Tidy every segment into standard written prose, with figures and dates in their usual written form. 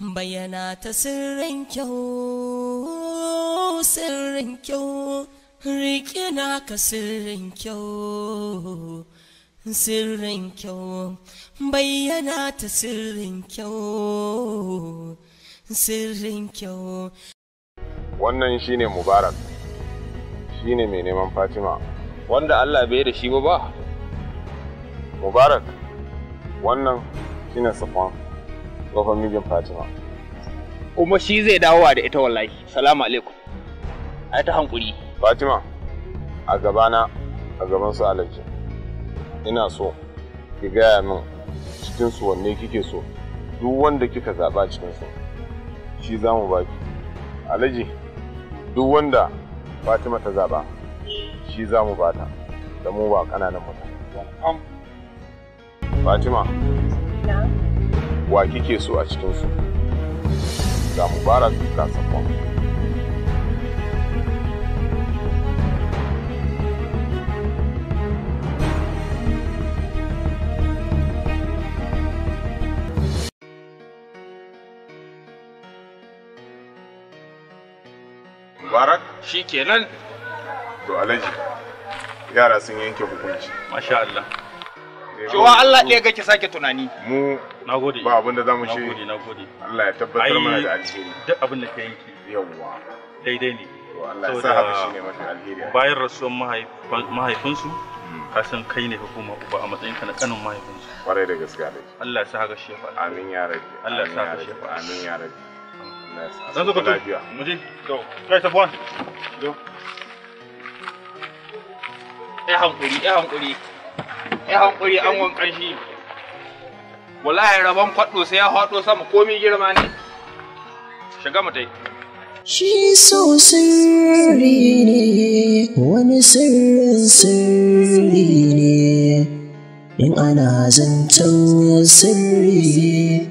Bayyana ta sirrin kyau, sirrin kyau, riƙe naka sirrin kyau, sirrin kyau, bayyana ta sirrin kyau, sirrin kyau. Wannan shine Mubarak, shine mai neman Fatima. Wanda Allah bai da shi ba. Mubarak, wannan shine Safwan, tsohon mijin Fatima. Kuma shi zai dawowa da ita wallahi. Salamu alaikum. Ai ta hankuri. Fatima, a gabana, a gaban su Alhaji, ina so ki gaya min cikin su wanne kike so. Duk wanda kika zaba cikin su, shi za mu baki. Alhaji, duk wanda Fatima ta zaba, shi za mu bata, da mu ba ƙananan mutane. Fatima, wa kike so a cikin su? Ga Mubarak, ga Safwan. Mubarak? Shi kenan. To Alhaji, yara sun yanke hukunci. Masha Allah. Cewa Allah ɗaya ga ki sake tunani. Mu nagode. Ba abin da zamu ce. Nagode, nagode. Allah ya tabbatar mana da alheri. Duk abin da ka yanke. Yawwa. Daidai ne. To Allah ya sa haka shine mafi alheri. Bayan rasuwan mahaifinsu, ka san kai ne hukuma uba a matsayin ka na kanin mahaifinsu. Kwarai da gaske Alhaji. Allah ya sa haka shi ya faɗa. Amin ya rabbi. Allah ya sa haka shi ya faɗa. Amin ya rabbi. Allah ya sa. Zan zo ka lafiya. Mu je. To, kai Safwan. Go. Ya hankuri, ya hankuri. Ya hankuri an wankan shi. Wallahi rabon kwaɗo sai ya haɗo sama komai girma ne. Shiga mu tai. Shi so sirri ne, wani sirrin sirri ne. In ana zancen sirri,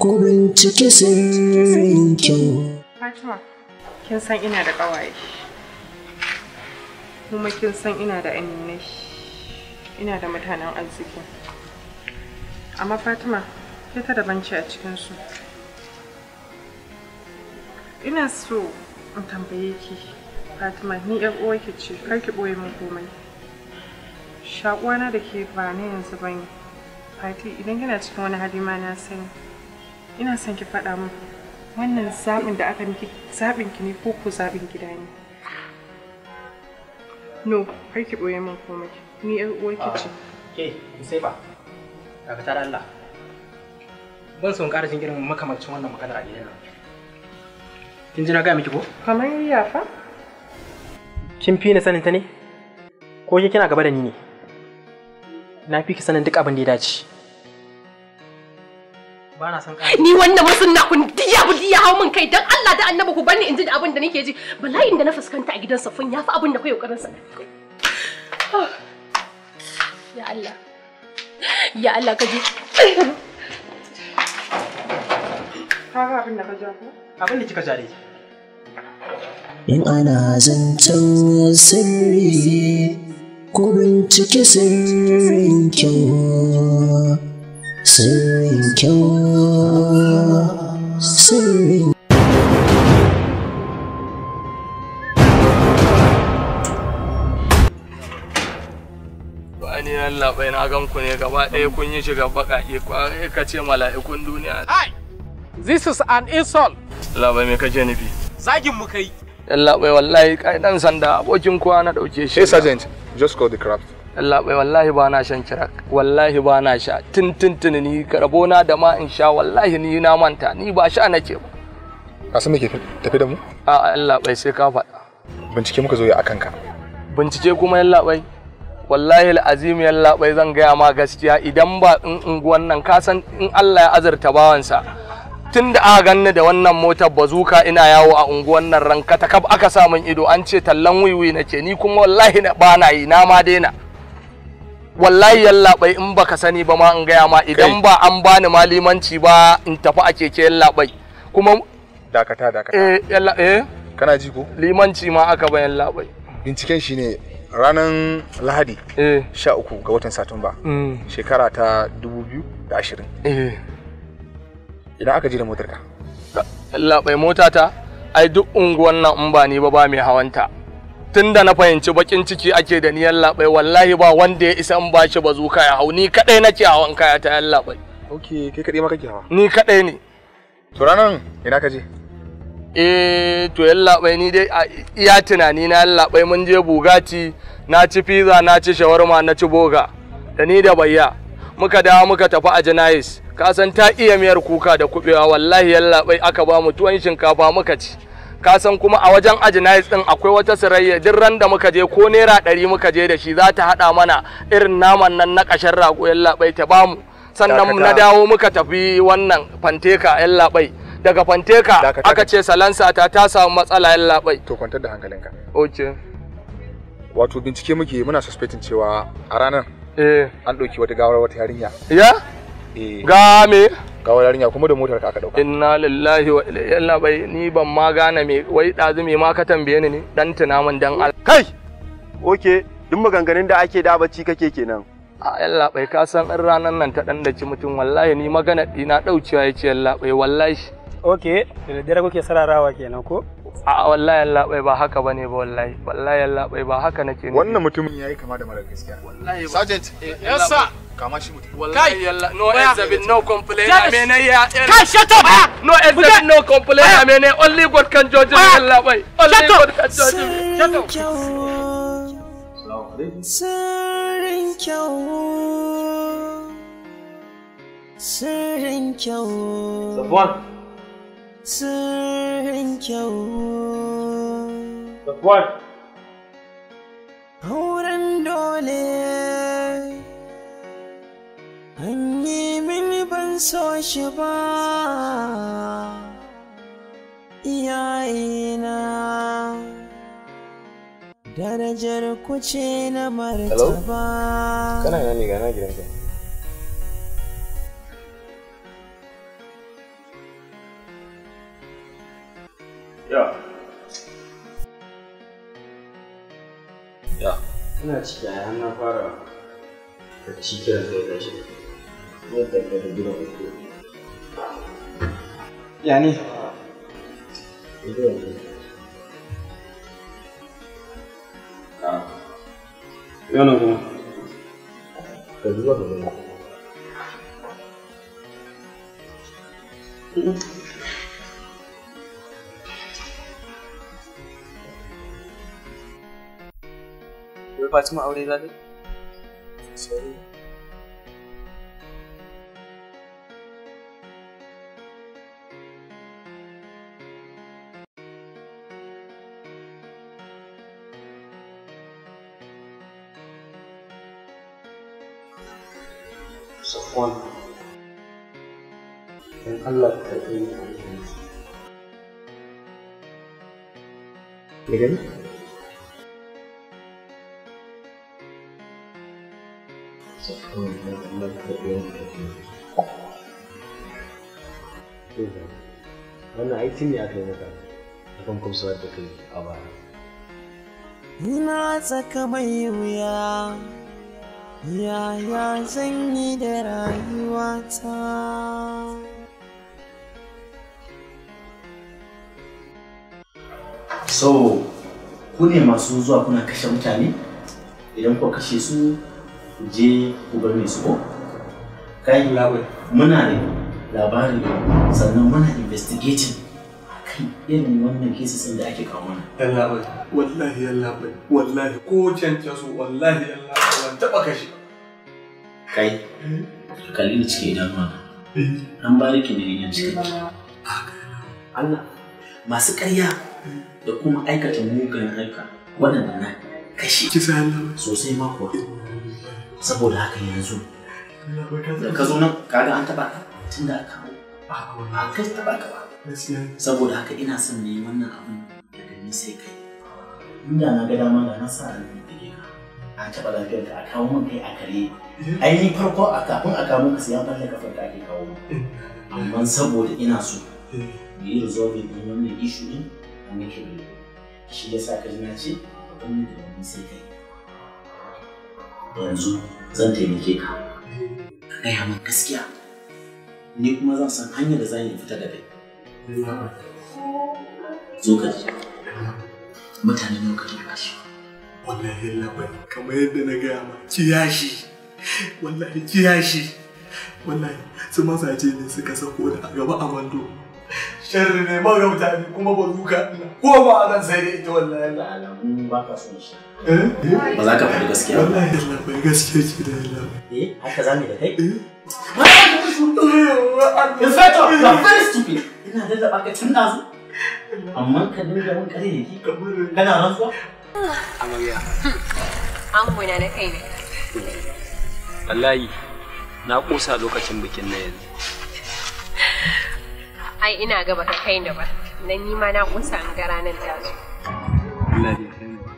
ko bincike sirrin kyau. Fatima, kin san ina da ƙawaye. Kuma kin san ina da aminai. Ina da mutanen arziki. Amma Fatima, ke ta daban ce a cikinsu. Ina so in tambaye ki, Fatima, ni ƴar uwarki ce, kar ki ɓoye min komai. Shaƙuwana da ke ba na yanzu ba ne. Fati, idan kina cikin wani hali ma na sani. Ina son ki faɗa min, wannan zaɓin da aka miki zaɓin ki ne ko ko zaɓin gida ne? No, kar ki ɓoye min komai. Ni ƴar uwarki ce. Ke, sai ba. Dakata da Allah. Ban son ƙara jin irin makamancin wannan maganar a gidan nan. Kin ji na gaya miki ko? Kamar ya fa? Kin fi ni sanin ta ne? Ko ke kina gaba da ni ne? Na fi ki sanin duk abin da ya dace. Ba na son ƙara. Ni wannan wasu na kun diya diya hau min kai dan Allah da Annabi ku bani in ji da abin da nake ji. Bala'in da na fuskanta a gidan Safwan ya fi abin da kai kokarin sa. Ya Allah. Ya Allah ka ji. Ka ga abin da ka ja ko? Abin da kika ja dai. In ana zancen sirri, ko bincike sirrin kyau, sirrin kyau, sirrin. Ni Allah bai na gan ku ne gaba ɗaya kun yi shiga baƙaƙe kwarai ka ce mala'ikun duniya. Hi! This is an insult. Allah bai me kake nufi? Zagin mu kai. Allah bai wallahi kai dan sanda abokin kowa na dauke shi. Hey sergeant, just call the craft. Allah bai wallahi ba na shan kirak, wallahi ba na sha. Tun tun tun ni karabona da ma in sha wallahi ni na manta ni ba sha nake ba. Ka san me ke tafi da mu? A'a Allah bai sai ka faɗa. Bincike muka zo ya akan ka. Bincike kuma yalla bai. Wallahi al'azim yalla bai zan gaya ma gaskiya idan ba in unguwan nan ka san in Allah ya azurta bawansa tun da aka ganni da wannan motar bazuka ina yawo a unguwan nan ranka ta kaf aka sa min ido an ce tallan wiwi nake ni kuma wallahi na ba na yi na ma daina wallahi yalla bai in baka sani ba ma in gaya ma idan ba an bani ma limanci ba in tafi a keke yalla bai kuma dakata dakata eh yalla eh kana ji ko limanci ma aka bayan yalla bai binciken shine ranar Lahadi 13 ga watan Satumba shekara ta 2020. Idan aka je da motarka? Allah bai mota ta ai duk unguwan nan in ba ni ba ba mai hawanta. Tunda na fahimci bakin ciki ake da ni yalla bai, wallahi ba wanda ya isa in bashi bazuka ya hau, ni kadai nake hawan kaya ta yalla bai. Okay, kai kadai ma kake hawa? Ni kadai ne. To ranan ina ka je? Eh to yalla bai, ni dai iya tunani na yalla bai, mun je Bugatti, na ci pizza, na ci shawarma, na ci boga da ni da bayya. Muka dawo muka tafi a Janais. Ka san ta iya miyar kuka da kubewa, wallahi yalla bai aka ba mu tuwon shinkafa muka ci. Ka san kuma a wajen Ajinais din akwai wata sirayya, duk ran da muka je ko naira 100 muka je da shi za ta hada mana irin naman nan na kashin rago yalla bai ta bamu. Sannan na dawo muka tafi wannan Fanteka yalla bai. Daga Fanteka aka ce salansa ta samu matsala yalla bai. To kwantar da hankalinka. Okay. Wato bincike muke, muna suspecting cewa a ranar an ɗauki wata gawar wata yarinya. Ya? Ga me? Gawar yarinya kuma da motar ka aka ɗauka. Inna lillahi wa inna bai, ni ban ma gane me wai ɗazu me ma ka tambaye ni ne dan tuna min dan Allah. Kai! Okay, duk maganganun da ake da bacci kake kenan. A yalla bai, ka san in ranar nan ta dan daki mutum wallahi ni magana ɗina ɗaucewa yace yalla bai wallahi. Okay, da daddare kuke sararawa kenan ko? A wallahi yalla bai ba haka bane ba wallahi. Wallahi yalla bai ba haka nake ne. Wannan mutumin yayi kama da mara gaskiya. Wallahi. Sergeant. Yes sir. Kama shi mutum. Wallahi yalla no exhibit no complaint amene ya. Kai shut up. No exhibit no complaint amene, only God can judge me yalla bai. Only God can judge me. Shut up. Sirrin kyau. Sirrin kyau. Safwan. Sirrin kyau. Safwan. Auren dole an yi mini ban so shi ba, iyayena darajar ku ce na martaba. Kana ina ne ga na gidanka? Ya. Ya. Ina ciki a har na fara bacci kiran kai gashi. Yadda ka da gidan ku. Ya ne? Ah. Yana kuma. Ka duba ka gani. Wai Fatima aure za ta yi? Sorry. Safwan, don Allah ka karɓe ni a mutunci. Me gani? Safwan, don Allah ka karɓe ni a mutunci. Wannan aikin ne aka yi maka akan kumsawar da kai a baya. Ina tsaka mai wuya, yaya zan yi da rayuwata? So, ku ne masu zuwa kuna kashe mutane? Idan kuka kashe su, ku je ku bar mai su ko? Kai, muna da labari sannan muna investigating akan irin wannan cases ɗin da ake kawo mana. Yalla bai, wallahi yalla bai, wallahi ko cancaso wallahi yalla bai ban taɓa kashe. Kai, ka kalli ni cikin idanuwa. An bariki ne yan cikin. Allah, masu ƙarya da kuma aikata mugayen aika waɗanda na kashe. Kisa yalla bai. Sosai ma kuwa. Saboda haka yanzu, da ka zo nan kaga an taɓa ka tun da aka kawo. Ba kai taɓa ka ba. Saboda haka ina son na yi wannan abin daga ni sai kai. Inda na ga dama da na sa an bige ka. An taɓa lafiyar ka a kawo min kai a kare. Ai ni farko a kafin a kawo ka sai an balle kafar ka ake kawo min. Amma saboda ina so mu yi resolving din wannan issue din a make it. Shi yasa ka ji na ce abin da ni sai kai. Yanzu zan taimake ka. Ka gaya min gaskiya. Ni kuma zan san hanyar da zan yi fita da kai. Zo ka ji. Mutane nawa kake bashi? Wallahi labai kamar yadda na gaya ma kiyashi. Wallahi kiyashi. Wallahi su mazaje ne suka sako da a gaba a mando. Sharri ne magauta ne kuma bazuka ina. Ko ba zan sai da ita wallahi. Da alamun ba ka son shi. Ba za ka faɗi gaskiya ba. Wallahi labai gaskiya ce da labai. Eh, haka za mu da kai? Inspector, you are very stupid. Ina lallaba ka tun ɗazu. Amma ka dinga mun kare da ki. Kana rantsuwa? Amarya. Angona na kai ne. Wallahi na kusa lokacin bikin na yanzu. Ai ina ga baka kai ni ba. Dan ni ma na kusa an ga ranar ta zo. Allah bai kai ni ba.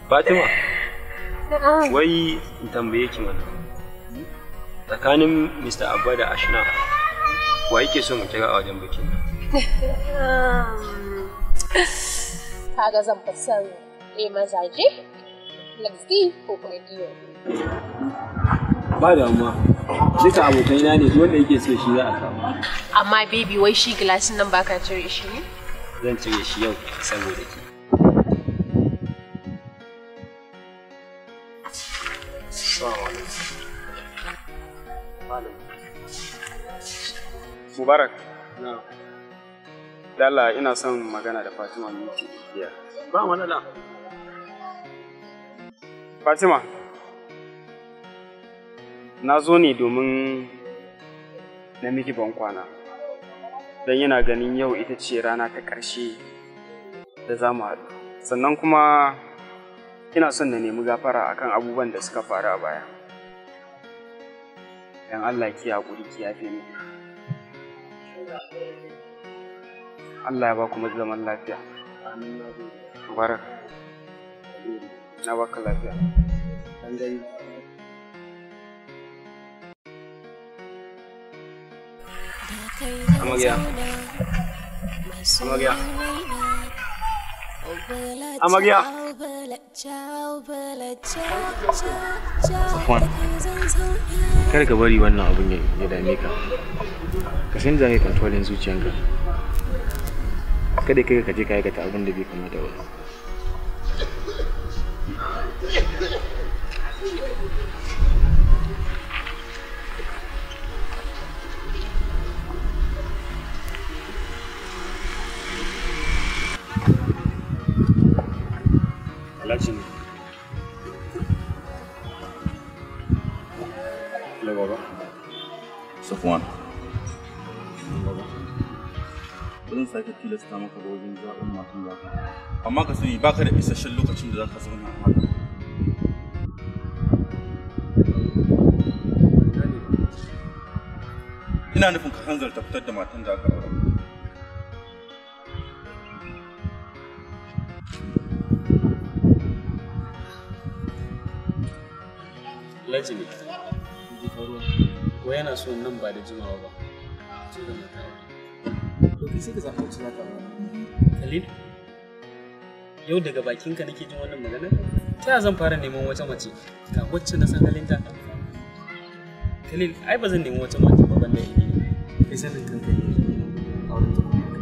Fatima. Wai in tambaye ki mana. Tsakanin Mr. Abba da Ashna, wa yake so mu kira a wajen bikin nan? Kaga zan fi son mazaje, Lexi ko kuma Dio. Ba damuwa, duka abokaina ne duk wanda yake so shi za a kawo. Amma baby wai shi gilashin nan baka cire shi ne? Zan cire shi yau saboda ki. Assalamu alaikum. Mubarak. Na. Dala ina son magana da Fatima minti biyar. Ba matsala. Fatima. Na zo ne domin na miki ban kwana. Don yana ganin yau ita ce rana ta ƙarshe da za mu haɗu. Sannan kuma ina son na nemi gafara akan abubuwan da suka faru a baya. Dan Allah ki haƙuri ki yafe ni. Allah ya ba ku zaman lafiya. Amin. Mubarak. Na baka lafiya. Dan gari. Amarya. Amarya. Amarya. Safwan, kada ka bari wannan abun ya dame ka. Ka san za ka yi kontrolin zuciyanka. Kada kai ka je ka aikata abin da bai kamata ba. Alhaji ne. Hello, Baba. Safwan. Baba. Ba zan sake tilasta maka ba wajen zaɓen matan za ka. Amma ka sani baka da isasshen lokacin da za ka zauna a haka. Ina nufin ka hanzarta fitar da matan da aka aura. Alhaji ne. Ko yana so nan ba da jimawa ba. Ce da mata aure. To kai sai ka zaɓi wacce za ka aura. Khalil, yau daga bakinka nake jin wannan maganar? Ta yaya zan fara neman wata mace ga wacce na san halinta? Khalil, ai ba zan nemi wata mace ba banda ini. Kai sanin kanka ne auren ta kuma haka.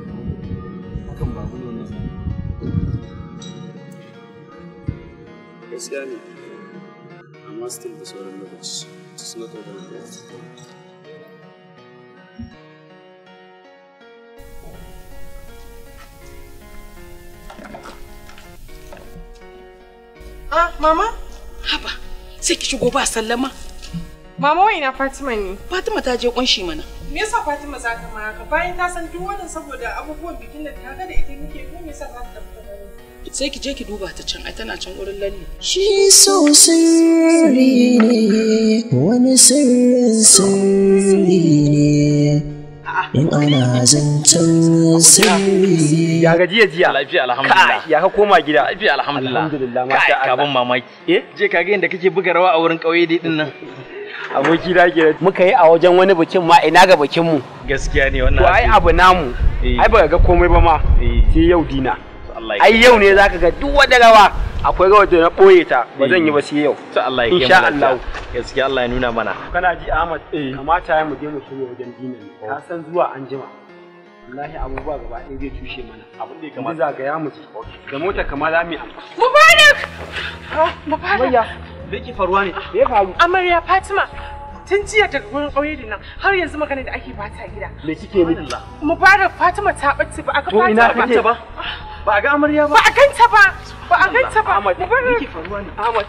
Hakan ba abu ne wanda zai. Gaskiya ne. Amma still da sauran lokaci. It's not over yet. Ah, mama? Haba, sai ki shigo ba sallama. Mama wai ina Fatima ne? Fatima ta je kunshi mana. Me yasa Fatima za ta ma haka? Bayan ta san duk wannan saboda abubuwan bikin da ta ga da ita muke ko me yasa za ta tafi ta Sai ki je ki duba ta can, ai tana can wurin lalle. Shi so sirri ne, wani sirrin sirri ne. In ana zancen sirri. Ya gajiya jiya. Lafiya alhamdulillah. Ya ka koma gida. Lafiya alhamdulillah. Alhamdulillah masha Allah. Ka ban mamaki. Eh? Je ka ga yadda kake buga rawa a wurin kauye dai din nan. Aboki da ke muka yi a wajen wani bikin ma ina ga bikin mu. Gaskiya ne wannan. To ai abu namu. Ai baka ga komai ba ma. Sai yau dina. Ai yau ne zaka ga duk wata rawa akwai rawar da na boye ta ba zan yi ba sai yau. To Allah ya kai mu Insha Allah. Gaskiya Allah ya nuna mana. Kana ji Ahmad kamata ya mu je mu shirya wajen dinan. Ka san zuwa anjima. Wallahi abubuwa gaba ɗaya zai tushe mana. Abin da ya kamata. Zagaya mu je. Da mota kama za mu yi amfani. Mubarak! Mubarak! Me yake faruwa ne? Me ya faru? Amarya Fatima tun jiya daga gurin ƙauye da nan har yanzu magana da ake bata gida. Me kike nufi? Mubarak Fatima ta ɓace ba a ga To ina Fatima take ba? Ba a ga amarya ba? Ba a ganta ba. Ba a ganta ba. Ahmad, me Mubarak. yake faruwa ne? Ahmad.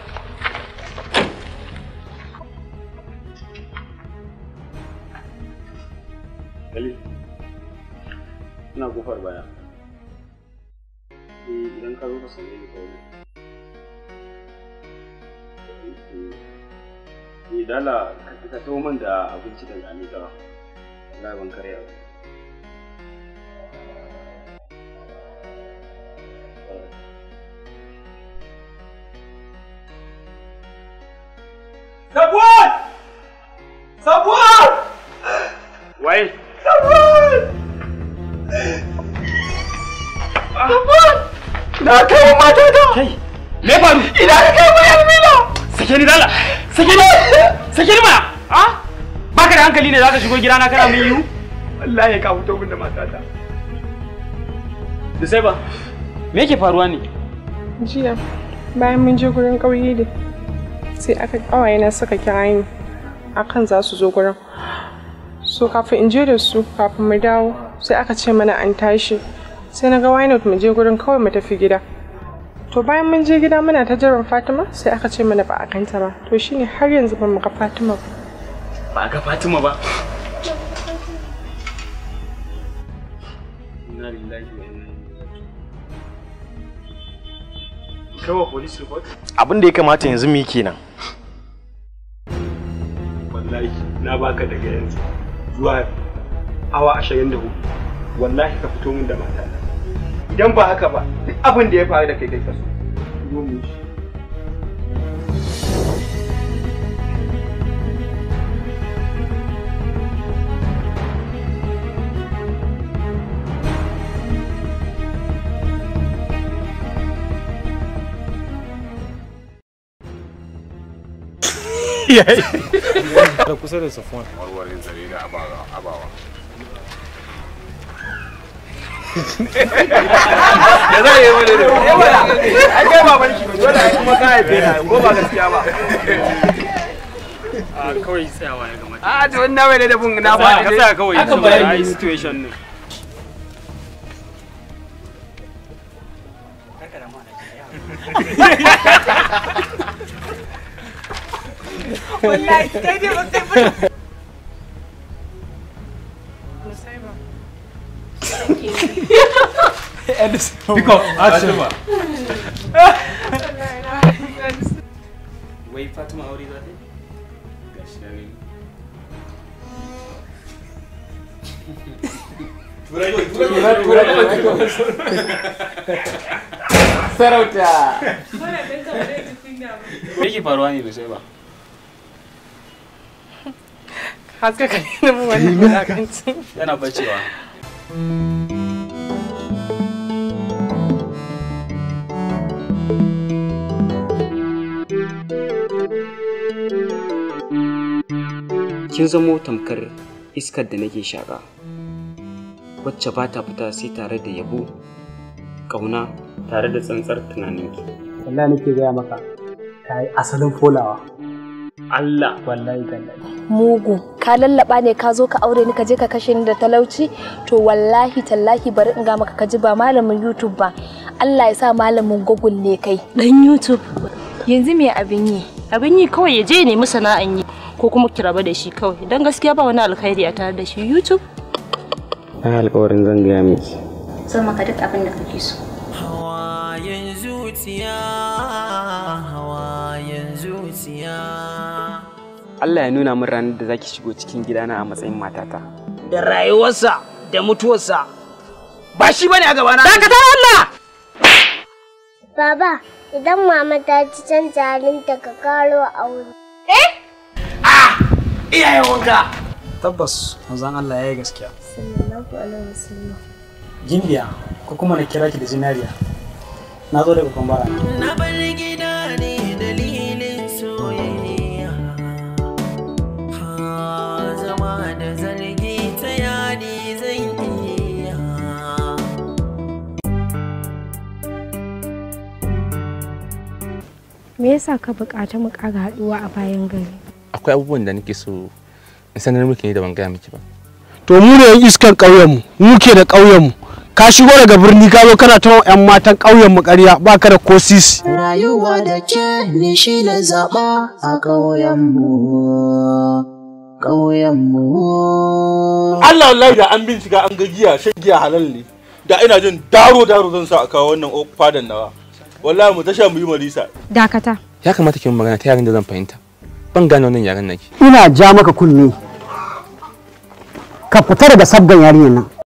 Khalil, ina kofar baya. Eh, idan ka zo ka same ni kawai. Eh, dala ka taho min da abinci daga Amika. Wallahi ban karya ba. Sabuwan! Sabuwan! Waye? Sabuwan! Sabuwan! Na kai wa matata! Kai! Me faru? Ina ka kai wa Yasmina! Sake ni dala! Sake ni! Sake ni mana! Ah? Baka da hankali ne zaka shigo gidana kana min yiwu? Wallahi ka fito min da matata. Dusaiba, me yake faruwa ne? Jiya bayan mun je gurin ƙauye da sai aka ƙawayena suka kira ni akan za su zo gurin. So kafin in je da su kafin mu dawo sai aka ce mana an tashi. Sai na ga why not mu je gurin kawai mu tafi gida. To bayan mun je gida muna ta jiran Fatima sai aka ce mana ba a ganta ba. To shine har yanzu ba mu ga Fatima ba. Ba a ga Fatima ba. Inna lillahi wa inna ilaihi raji'un. Kai wa police report? Abin da ya kamata yanzu mu yi kenan. Wallahi na baka daga yanzu zuwa awa 24. Wallahi ka fito min da matata. Idan ba haka ba, duk abin da ya faru da kai kai kaso. Zo mu yi shi. Da kusa da Safwan. Warware zare da abawa. Da za a yi wani da ai kai baban shi dole ai kuma ka haife na ko ba gaskiya ba. A kawai tsayawa ya kamata. A to wannan bai da bun na ba Ka tsaya kawai Hakan saboda ba ai situation ne. Wallahi kai dai ba kai ba. Nusaiba. Pick up, action. Wai Fatima aure za ta yi? Gashi na gani. Sarauta. Me yake faruwa ne Nusaiba? Haska ka nuna min wannan wulakancin. Yana bacewa. Kin zamo tamkar iskar da nake shaƙa, wacce ba ta fita sai tare da yabo, ƙauna tare da tsantsar tunaninki. Wallahi nake gaya maka, ta yi asalin folawa. Allah wallahi tallahi. Mugu, ka lallaba ne ka zo ka aure ni ka je ka kashe ni da talauci? To wallahi tallahi bari in ga maka ka ji ba malamin YouTube ba. Allah ya sa malamin Google ne kai. Dan YouTube. Yanzu me abin yi? Abin yi kawai ya je ya nemi sana'an yi ko kuma ki raba da shi kawai. Dan gaskiya ba wani alkhairi a tare da shi YouTube. Na alƙawarin zan gaya miki. Zan maka duk abin da kake so. Hawayen zuciya, hawayen zuciya. Allah ya nuna min ranar da zaki shigo cikin gidana a matsayin matata. Da rayuwarsa da mutuwarsa ba shi bane a gabana. Dakatar Allah! Baba, idan mama ta ci canza halinta ka karo aure. Eh? Ah! Iyayen wanka! Tabbas, manzon Allah ya yi gaskiya. Sallallahu alaihi wasallam. Gimbiya, ko kuma na kira ki da zinariya. Na zo daga Kwambara. Na bar gida ne dalilin soyayya. Ha, zama da zargi ta yadi zan iya. Me yasa ka buƙaci mu ƙara haɗuwa a bayan gari? Akwai abubuwan da nake so in sanar miki ne da ban gaya miki ba. To mu ne iskan ƙauyenmu, mu ke da ƙauyenmu. Ka shigo daga birni ka zo kana ta 'yan matan ƙauyenmu ƙarya ba ka da ko sisi. Rayuwa da ke ni shi na zaɓa a ƙauyenmu. Ƙauyenmu. Allah wallahi da an bincika an ga giya shan giya halal ne. Da ina jin daro daro zan sa a kawo wannan fadan nawa. Wallahi mu tasha mu yi marisa. Dakata. Ya kamata ki mun magana ta yaren da zan fahimta. Ban gane wannan yaren naki. Ina ja maka kunne. Ka fita daga sabgan yarinyar nan.